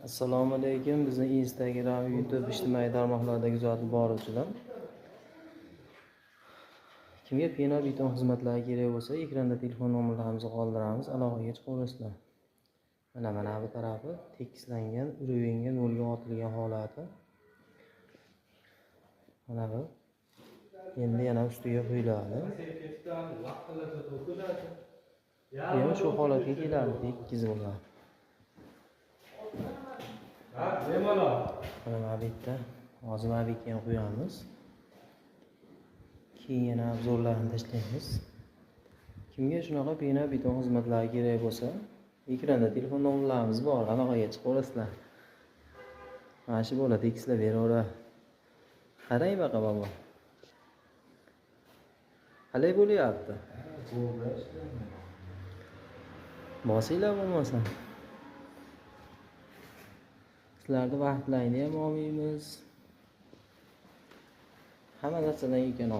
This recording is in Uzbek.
Assalomu alaykum. Bizni Instagram, YouTube, ijtimoiy tarmoqlarda kuzatib boruvchilar. Kimga pena beton xizmatlari kerak bo'lsa, ekranda telefon nomerlarimizni qoldiramiz, aloqaga chiqaverasizlar. Mana bu tarafi tekislangan, уровень ga nolga otilgan holati. Mana bu. Endi yana ustiga quyiladi. Bu ham shu holatga keladi, tekis bo'ladi. Ha, bemalol. Mana bu yerda hozir mana bu yerga ham qo'yamiz. Keyin yana обзор larni tashlaymiz. Kimga shunaqa pena beton xizmatlari kerak bo'lsa, ekranda telefon nomerlarimiz bor, aloqaga chiqaverasizlar. Mana shu bola tekislab beraveradi. Qarang baqa bobo. Qalay bo'lyapti? Bosinglar bo'lmasa. Sizlarni vaqtlaringni ham olmaymiz. Hamma narsadan ekan.